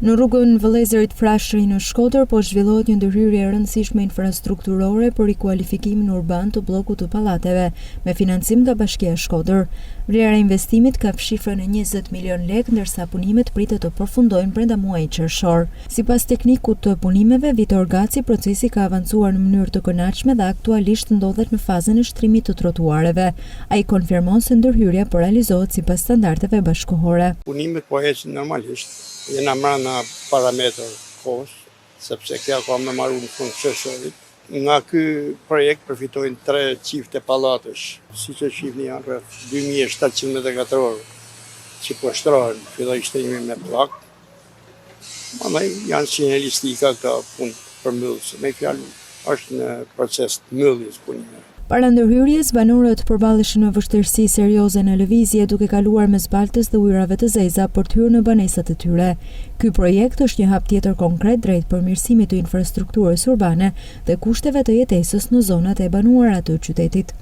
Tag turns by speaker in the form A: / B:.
A: Në rrugën Vëllezërit Frashëri në Shkodër po zhvillohet një ndërhyrje e rëndësishme infrastrukturore për rikualifikimin urban të bllokut të pallateve, me financim nga Bashkia Shkodër. Vlera e investimit kap shifrën e 20 milionë lekë, ndërsa punimet pritet të përfundojnë brenda muajit qershor. Sipas teknikut të punimeve, Vitor Gaci, procesi ka avancuar në mënyrë të kënaqshme dhe aktualisht ndodhet në fazën e shtrimit të trotuareve. Ai konfirmon se ndërhyrja po realizohet sipas standardeve bashkëkohore.
B: Punimet po ecin normalisht, jena mrena parametër kohës, sepse kjo ka me maru në fund qershorit. Nga ky projekt përfitojnë tre çifte pallatesh, siç e shihni janë rreth 2700 metra katror që po shtrohen, filloi shtrimi me pllakë, Mandej janë sinjalistika këto punë përmbyllëse. Me fjalë është në proces të mbylljes punimeve.
A: Para ndërhyrjes, banorët përballeshin me vështirësi serioze në lëvizje, duke kaluar mes baltës dhe ujërave të zeza për të hyrë në banesat e tyre. Ky projekt është një hap tjetër konkret drejt përmirësimit të infrastrukturës urbane dhe kushteve të jetesës në zonat e banuara të qytetit.